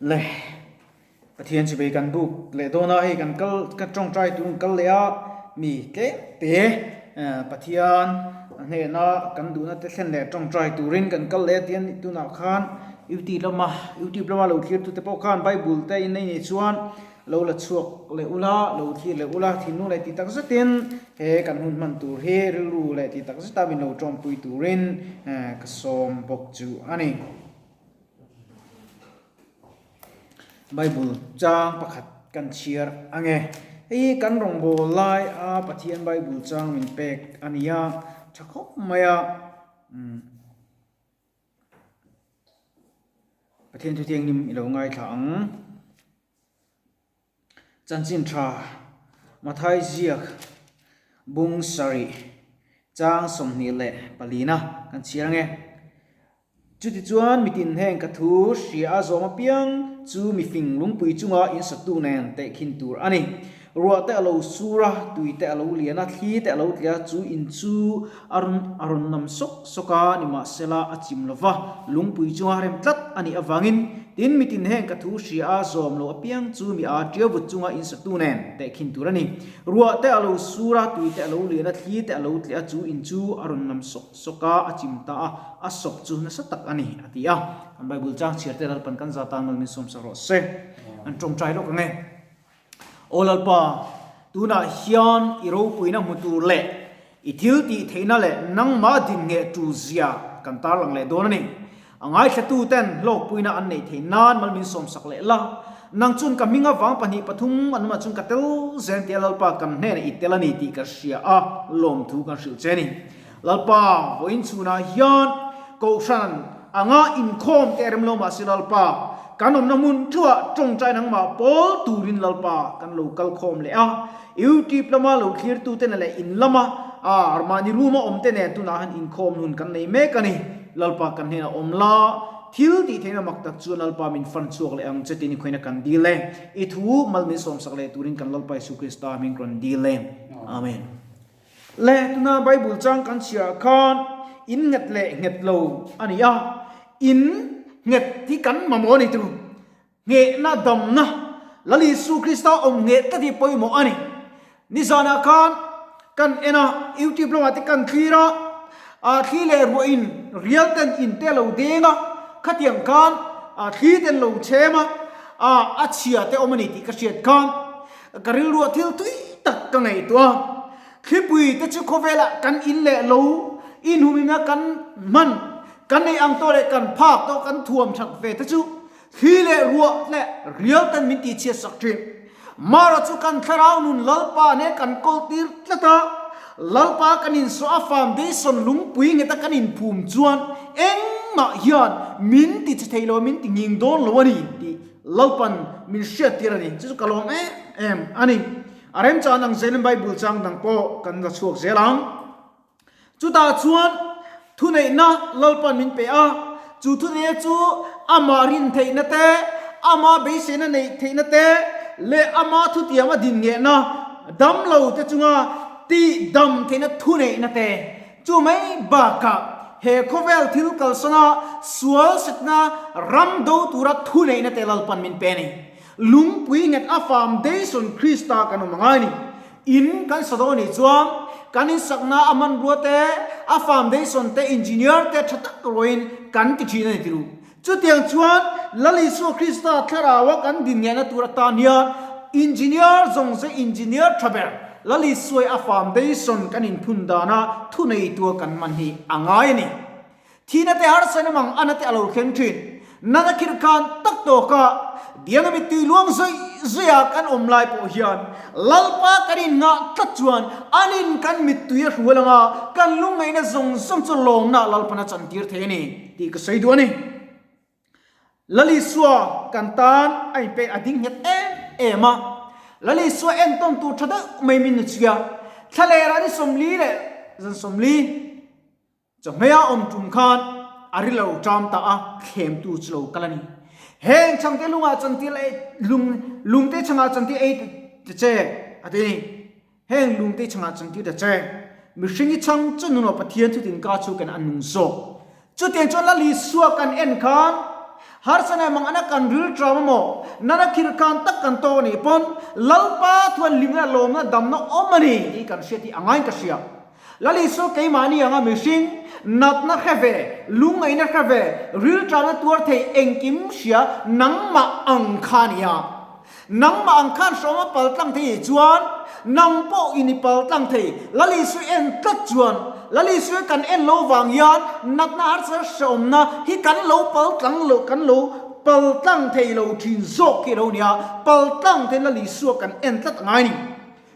Le Pathian chibei kan buk leh dawn a, hei kan kal ka tawngtai tur kal leh a, mi tlem te Pathian hnena kan duhna te thlen leh tawngtai turin kan kal leh a tian tunah khan YouTube lama YouTube lama lo thlir tute pawh khan Bible te in nei nih chuan lo la chhuak leh ula lo thlir leh ula thinlung leh tih tak zetin he kan hun hman tur hi rilru leh tih tak zeta min lo tawngpui turin ka sawm bawk chu a ni. Bible chang pakhat kan chhiar ang e. Hei hi kan rawngbâwl lai a Pathian Bible chang min pek a ni a, tha khawp mai a. Umm Pathian thu thianghlim i lo ngaithla ang. Chanchin tha Mathai ziak bung sarih chang 24 na kan chhiar ang e. Chutichuan mitin heng ka thu hria a zawm apiang chu mifing lungpui chunga insatu nen tehkhin tur a ni. Ruah te a lo sur a, tui te a lo lian a, thli te a lo tlia chu in chu a rawn a rawn nam sawk sawk a, nimahsela a chim lo va, lungpui chunga rem tlat a nih avangin tin mitin heng ka thu hria a zawm lo apiang chu mi a ṭiau vut chunga insatu nen tehkhin tur a ni. Ruah te a lo sur a, tui te a lo lian a, thli te a lo tlia chu in chu a rawn nam sawk sawk a, a chim ta a, a sawp chu nasa tak a ni, a ti a. Kan Bible chang chhiar te Lalpan kan za tan mal min sawmsak rawh se. An ṭawngṭai lawk ang e. Aw Lalpa, tunah hian i ropuina hmu tur leh i thil tih theihna leh nangmah din ngheh tul zia kan tarlang leh dawn a ni. A ngaithlatuten hlawkpuina an neih theih nan mal min sawmsak leh la. Nang chun ka hming avang pahnih pathum an awmah chun ka tel zel tia Lalpa kan hnenah i tel a ni tih ka hria a, lawmthu kan hrilh che a ni. Lalpa, vawiin chhunah hian Kohhran anga inkhawm te rem lo mahse Lalpa, kan awmna hmun thuah tawngtai nangmah pawl turin Lalpa kan lo kal khawm leh a. YouTube lama lo thlirtute nen leh in lama mahni room a awmte nen tunah han inkhawm hun kan nei mek a ni. Lalpa kan hnenah awm la, thil tih theihna mak tak chuan Lalpa min fan chhuak leh ang che tiin i khawina kan dil e. I thu mal min sawmsak leh turin kan Lalpa Isu Krista hming rawn dil e. Amen. Le tuna Bible chang kan chhiarah khan in nghet leh nghet lo a ni a, in nghet hi kan mamawh a ni tu. Nghehna damna Lal Isu Krista awm ngheh tlat hi pawimawh a ni. Nizanah khan kan en a, YouTube lamah te kan thlir a, a thli leh ruah in rial ten in te a lo deng a, khatiang khan thli ten lo chhem a, a chhia te awm a ni tih ka hriat khan Ka rilruah thil tui tak ka ngaihtuah a, thlipui te chu khawvelah kan in leh lo, inhumhimna kan hman, kan neih ang tawh leh kan phak tawh kan thuam that ve te chu thli leh ruah leh rial ten min tihchhiat sak thin. Mara chu kan thlarau nun Lalpa nen kan kawl tir tlat a, Lalpa kan insaw a foundation lungpui ngheta kan inphum chuan engmah hian min tichhe thei lo, min ti nghing dawn lo a ni tih Lalpan min hriat tir a ni. Chu chu ka lawm em em a ni. A remchang ang zelin Bible chang dang pawh kan la chhuak zel ang. Chutah chuan thuneihna Lalpan min pe a, chu thuneihna chu amah rin theihna te, ama beiseina neih theihna te leh ama thutiam a din nghehna damlo te chunga tihdam theihna thuneihna te Chu mai bakah he khawvel thil kalsana sual setna ram do tura thuneihna te Lalpan min pe a ni. Lungpui nghet a foundation Krista kan awm angai a ni. In kan sa dawn anih chuan kan insakna a hmanrua te, a foundation te, engineer te tha tak ruain kan ti thin a ni tiru. Chutiang chuan Lal Isua Krista thlaraua kan din ngehna tur atan hian engineer zawng zawng engineer tha ber Lal Isuai a foundation kan inphun dana thuneitua kan man hi a ngai a ni. Thihna te harsa na mang ana te a lo thleng thin. Nana khirh khan tak tawka bianga mittui luang zawih zawih a kan awm lai pawh hian Lalpa kan inngah tlat chuan anin kan mittui a hrual anga kan lungngaihna zawng zawng chu lawmna Lalpan a chantir thei a ni. Tih ka sawi duh a ni. Lalisua kan tan a inpek a ding nghet em em a. Lalisua entawn tur tha deuh mai min ni chhia. Thlalera ni 40 leh zan 40 chawhmeiha awm tum khan a ri lo ṭam ta a, thlemtu chu lo kal a ni. Heng chhangte lungah chantir ei lung lungte chhangah chantir ei ta che a ti a ni. Heng lungte chhangah chantir ta che. Mihring i chhang chu nunah Pathian chutin ka chu kan a nung zawk. Chutiang chuan Lal Isua kan en khan Harsa leh mang ana kan ril ṭam amaw, nana khirh khan tak kan tawk anih pawn Lalpa thuan hlimna leh lawmna damna awm a ni tih kan hriat hi a ngaiin ka hria. Lal Isua keimahni anga mihring, natna hre ve, lungngaihna hre ve, ril ṭamna tuar thei engkim hria nangmah ang kha a ni a. Nangmah ang khan hrawm a pal tlang thei nih chuan nang pawh in i pal tlang thei. Lal Isua en tlat chuan Lal Isua kan en lo vang hian natna harsa hreawmna hi kan lo pal tlang lo kan lo pal tlang thei lo thin zawk hi a lo nia. Pal tlang thei Lal Isua kan en tlat a ngai ni.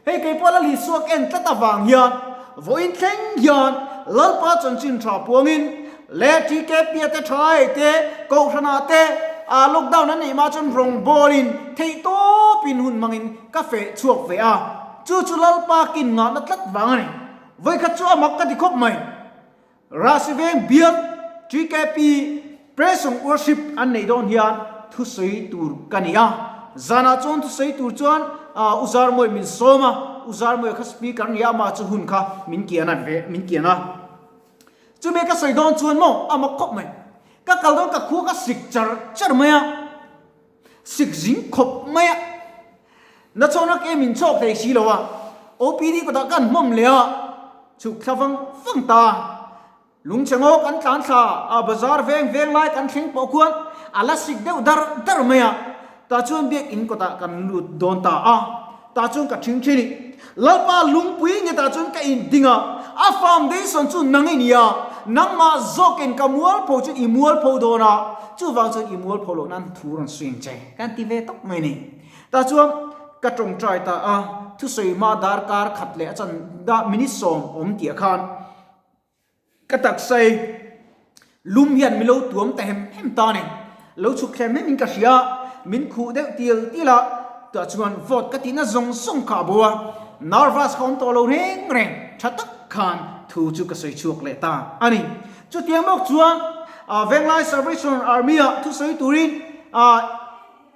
Hei kei pawh Lal Isua ka en tlat avang hian vawiin thleng hian Lalpa chanchin tha puangin leh TKP a te thalai te Kohhranah te ah lockdown an neih mah chuan rawngbawlin theihtawpin hun hmangin ka feh chhuak ve a, chu chu Lalpa kin ngahna tlat vang a ni. Vawikhat chu a mak ka ti khawp mai. Rahsiveng bial TKP Praise and Worship an neih dawn hian thusawi tur ka ni a, zanah chuan thusawi tur chuan U Zarmawi min sawm a, U Zarmawi kha speaker ni a, amah chu hun kha min kian a ve min kian a. Chumi ka sawi dawn chuan maw a mak khawp mai, ka kal dawn ka khua ka sik char char mai a, sik zing khawp mai a, nachhawna ke min chhawk thei si lo a, OPD kawtah ka han hmawm leh a, chhuk thla vang vang ta a. Lungchhe ngaw kan tlan thla a, bazar veng veng lai kan thleng pawh khuan a la sik deuh dar dar mai a, tah chuan biakinn kawtah kan lut dawn ta a, tah chuan ka ṭhing ṭhin i, Lalpa lungpui nge tah chuan ka inding a, a foundation chu nang i ni a, nangmah zawkin ka mualpho chuan i mualpho dawn a, chuvang chuan i mualpho loh nan thu rawn swing che kan ti ve tawp mai a ni. Tah chuan ka ṭawngṭai ta a, thusawi hma darkar khat leh a chan minute sawm awm tih ah khan, Ka taksai lum hian mi lo tuam ta hem hem ta a ni. Lo chhuk thlem hem in ka hria a, min khuh deuh tial tial a, tah chuan vote ka tihna zawng zawng kha a bo a, nervous ka awm tawh lo reng reng, tha tak khan thu chu ka sawi chhuak leh ta a ni. Chutiang bawk chuan Venglai Salvation Army-ah thusawi turin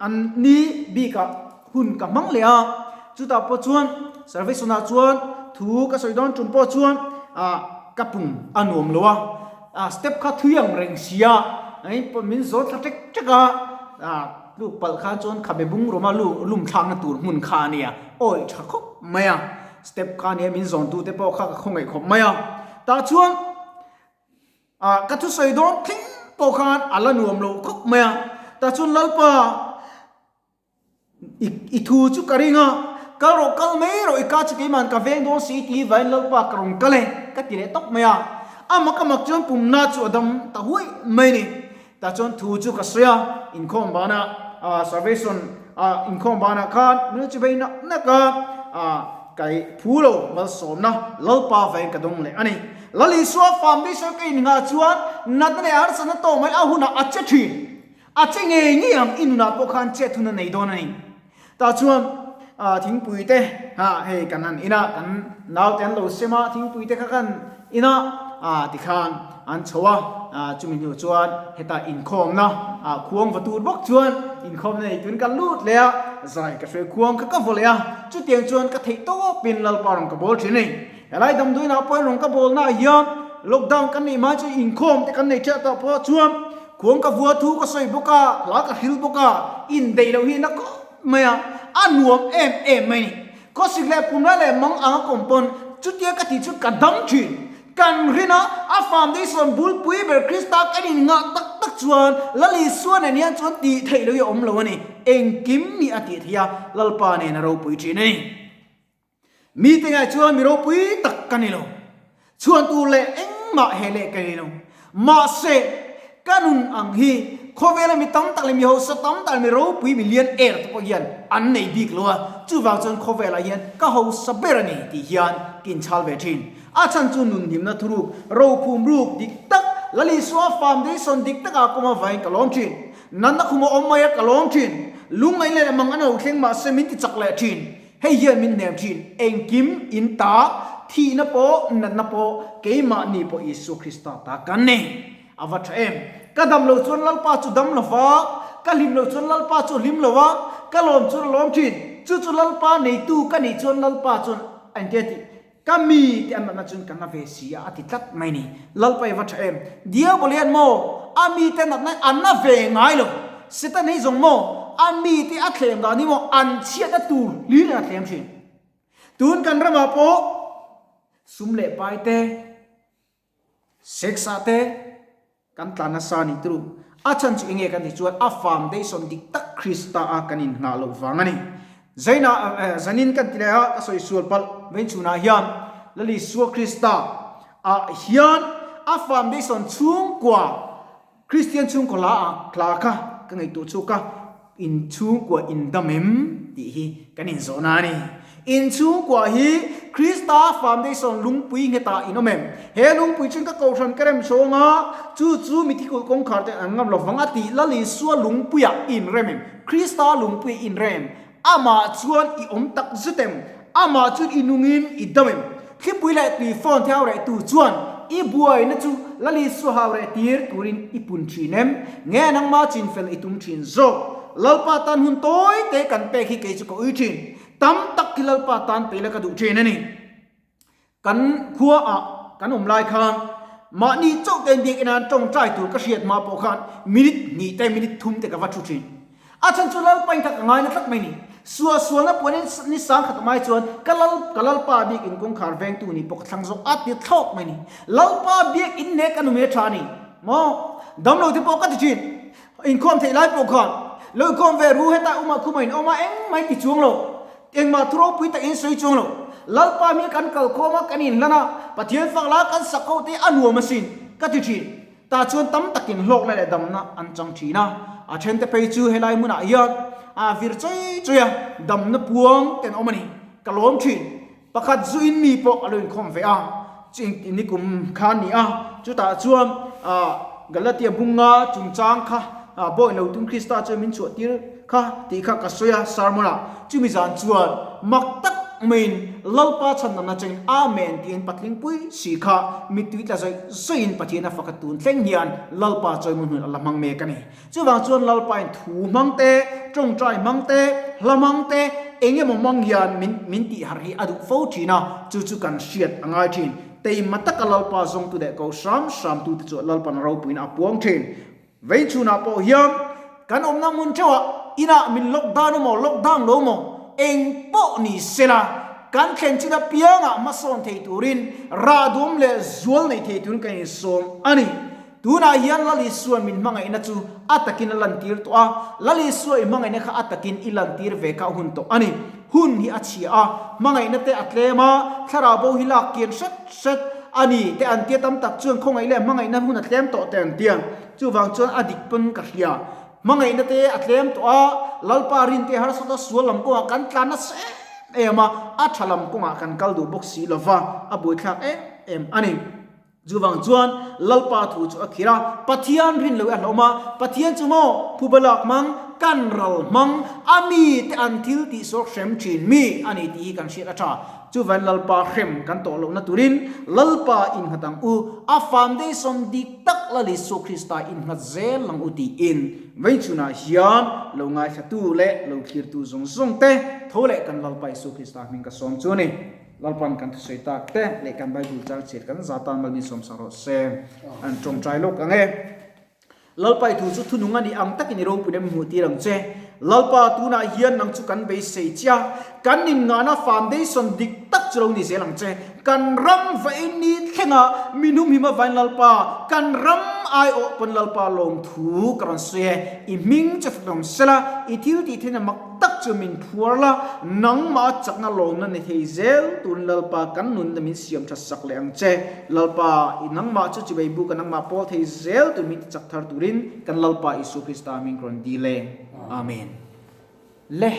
An ni bikah hun ka hmang leh a, chutah pawh chuan service hunah chuan thu ka sawi dawn tum pawh chuan ah ka pum a nuam lo a, ah step kha thui ang reng si a, min zawn thla ṭek ṭek a, ah tluk palh khan chuan khabe bung rawma lu lum thlakna tur hmun kha a nia, awi ṭha khawp mai a, step kha nia min zawntute pawh kha ka khawngaih khawp mai a, tah chuan. Ah, ka thusawi dawn thleng pawh khan a la nuam lo khawp mai a, tah chuan Lalpa, i, i thu chu ka ring a, kal rawh, kal mai rawh, i ka chu keima'n ka veng dawn si tih vain Lalpa ka rawn kal e, ka ti leh tawp mai a. A mak a mak chuan pumna chu a dam ta huai mai ni. Tah chuan thu chu ka sawi a, inkhawm banah, ah, salvation, ah, inkhawm banah khan min lo chi vei nak nak a, ah, kai phu lo malsawmna Lalpa vain ka dawng leh a ni. Lal Isua foundation ka innghah chuan natna leh harsatna tawh mai a hunah a che thin. A che ngei ngei ang i nunah pawh khan chet hun a nei dawn a ni. Tah chuan thingpui te ha hei kan han in a, kan naute an lo sem a, thingpui te kha kan in a tikhan an chho a, chumi hnu chuan heta inkhawmna khuang va tur bawk chuan inkhawmna nei turin kan lut leh a, zai ka hruai khuang kha ka vaw leh a, chutiang chuan ka theih tawpin Lalpa rawn ka bawl thin a ni. Helai damdawiinah pawhin rawn ka bawlnaah hian lockdown kan neih hma chuan inkhawm te kan nei ṭhiah tawh pawh chuan khuang ka vua thu ka sawi bawk a, hla ka hril bawk a, indeih loh hi na khawp mai a, a nuam em em mai ni. Khawsik leh pumla leh mang ang a kawm pawn chutia ka tih chu ka dam ṭhin. Kan rin a, a foundation bulpui ber Krista kan inngah tak tak chuan Lal Isua nen hian chuan tih theih loh hi a awm lo a ni. Engkim hi a tih theih a, Lalpa nen a ropui ṭhin a ni. Mite ngaiah chuan mi ropui tak ka ni lo. Chhuan tur leh engmah he leh ka ni lo. Mahse, ka nun ang hi khawvela mi tam tak leh mi hausa tam tak leh mi ropui mi lian er te pawh hian an nei bik lo a, chuvang chuan khawvelah hian ka hausa ber a ni tih hian ka inchhal ve thin. A chhan chu nun hlimna thuruk, rophum ruk dik tak, Lal Isua foundation dik takah kawm avangin ka lawm thin. Natna khum a awm mai a ka lawm thin. Lungngaih leh mang an ho thleng mahse min ti chak leh thin. Hei hian min hnem thin, engkim in ta, thihna pawh, natna pawh, keimahni pawh Isua Krista ta kan ni. A va tha em! Ka dam lo chuan Lalpa chu dam lo va, ka hlim lo chuan Lalpa chu hlim lo a, ka lawm chuan a lawm thin. Chu chu Lalpa neitu ka nih chuan Lalpa chuan engtia tih? Ka mi te an natna chuan ka na ve si a, a ti tlat mai ni. Lalpa i va tha em! Diabol hian maw? A mite natna hi a na ve ngai lo. Satan hi zawng maw, a mite a thlem dan hi maw an chhiatna tur hlir in a thlem thin. Tun kan ramah pawh sum leh pai te, sex ah te kan tlan nasa a ni turu. A chhan chu enge kan tih chuan a foundation dik tak Krista a kan inngah loh vang a ni. Zaina zanin kan ti leh a, ka sawi sual palh veinchhunah hian Lal Isua Krista ah hian a foundation chhungkua Kristian chhungkaw hla ah hla kha ka ngaihtuah chhuak a, in chhungkua in dam em tih hi kan inzawhna a ni. In chhungkua hi Krista foundation lungpui nghetah in awm em? He lungpui chuan ka kohhran ka rem chhawng a, chu chu mithikulh kawngkhar te an ngam lovang a tih Lal Isua lungpuiah i inrem em? Krista lungpuiah i inrem em? Amah chuan i awm tak zet em? Amah chuan i nungin i dam em? Thlipui leh tui phone te hau rehtu chuan i buaina chu Lal Isua hau reh tir turin i pun thin em? Nge nangma chinfel i tum thin zawk? Lalpa tan hun tawi te kan pek hi kei chu ka ui thin. Tam tak hi Lalpa tan peila ka duh thin a ni. Kan khua ah kan awm lai khan mahni chauh te biak ina tawngtai tur ka hriat hma pawh khan minute hnih te minute thum te ka va thu thin. A chhan chu Lalpa in kha ka ngai na tlat mai ni. Suah sualna puan in ni sang khat mai chuan ka lal ka Lalpa biak in kawngkhar vengtu ni pawh ka thlang zawk a ti thlawk mai ni. Lalpa biak in nek a nume tha a ni maw? Damlo te pawh ka ti thin. Inkhawm theih lai pawh khan lo inkhawm ve ru heta uma khuma in awm a engmah in ti chuang lo. Engmah thu ropui tak in sawi chuang lo. Lalpa mi kan kal khawm a, kan inhlan a, Pathian fak la kan sak ho te a nuam asin, ka ti thin. Tah chuan tam takin hlawkna leh damna an chang thin a. A thente phei chu helai hmunah hian a vir chawi chawi a, damna puang te an awm a ni. Ka lawm thin. Pakhat zu in mi pawh a lo inkhawm ve a, chu nikum kha a ni a, chutah chuan Galatia bunga chungchang kha bawi lo tum Krista chuan min chhuah tir kha tih kha ka sawi a sermon ah, chumi zan chuan mak tak maiin Lalpa chhandamna changin Amen tiin patling pui si kha mittui tla zawih zawihin Pathian a fak a tun thleng hian Lalpa chawimawi hmun a la hmang mek a ni. Chuvang chuan Lalpain thu hmang te, tawngtai hmang te, hla hmang te, eng emaw hmang hian min min tih harh hi a duh fo thin a, chu chu kan hriat a ngai thin. Teima taka Lalpa zawngtu leh ko hram hramtute chu Lalpan ropuiin a puang thin. Vei chhunah pawh hian kan awmna hmun theuhah inah min lockdown emaw lockdown lo emaw eng pawh ni sela kan thlen chin apiangah hmasawn thei turin rahduam leh zual nei thei turin kan insawm a ni. Tunah hian Lal Isua'n min hmangaihna chu a takin a lantir tawh a, Lal Isua i hmangaihna kha a takin i lantir ve kha a hun tawh a ni. Hun hi a chhia a, hmangaihna te a tlem a, thlarau bo hi lak kian hret hret a ni te an tia tam tak chuan khawngaih leh hmangaihna hun a tlem tawh te an tia. Chuvang chuan a dik pawn ka hria. Hmangaihna te a tlem tawh a, Lalpa rin te harsata sual lam kawngah kan tlan nasa em em a, a tha lam kawngah kan kal duh bawk si lova, a buaithlak em em a ni. Chuvang chuan Lalpa thu chu a khir a, Pathian rin loh i a hlawm a, Pathian chu maw phuba lak hmang, kan ral hmang, a mite an thil tih sawk hrem thin mi a ni tih hi kan hriat a tha. Chuvain Lalpa hrem kan tawh lohna turin Lalpa innghat ang u, a foundation dik tak Lal Isua Krista innghat zel ang u tiin veichhunah hian lo ngaithlatu leh lo thlirtu zawng zawng te tho leh kan Lalpa Isua Krista hming ka sawm chu a ni. Lalpan kan thusawi tak te leh kan Bible chang chhiat kan za tan mal min sawmsak rawh se. An tawngtai lawk ang e. Lalpa i thu chu thunung a nih ang takin i ropui nem hmuh tir ang che. Lalpa tunah hian nang chu kan beisei che a, kan inngahna foundation dik tak chu lo ni zel ang che. Kan ram vain ni thlenga mi hnumhim avain Lalpa, kan ram aiawh pawn Lalpa lawmthu ka rawn sawi e. I hming chu fak awm sela, i thil tih theihna mak tak chu min phuar la, nangmah a chakna lawmna ni thei zel turin Lalpa kan nunna min siam tha sak leh ang che. Lalpa, i nangmah chu chivei buka nangmah pawl thei zel tur min ti chak thar turin kan Lalpa Isua Krista min rawn dil e. Amen. Le.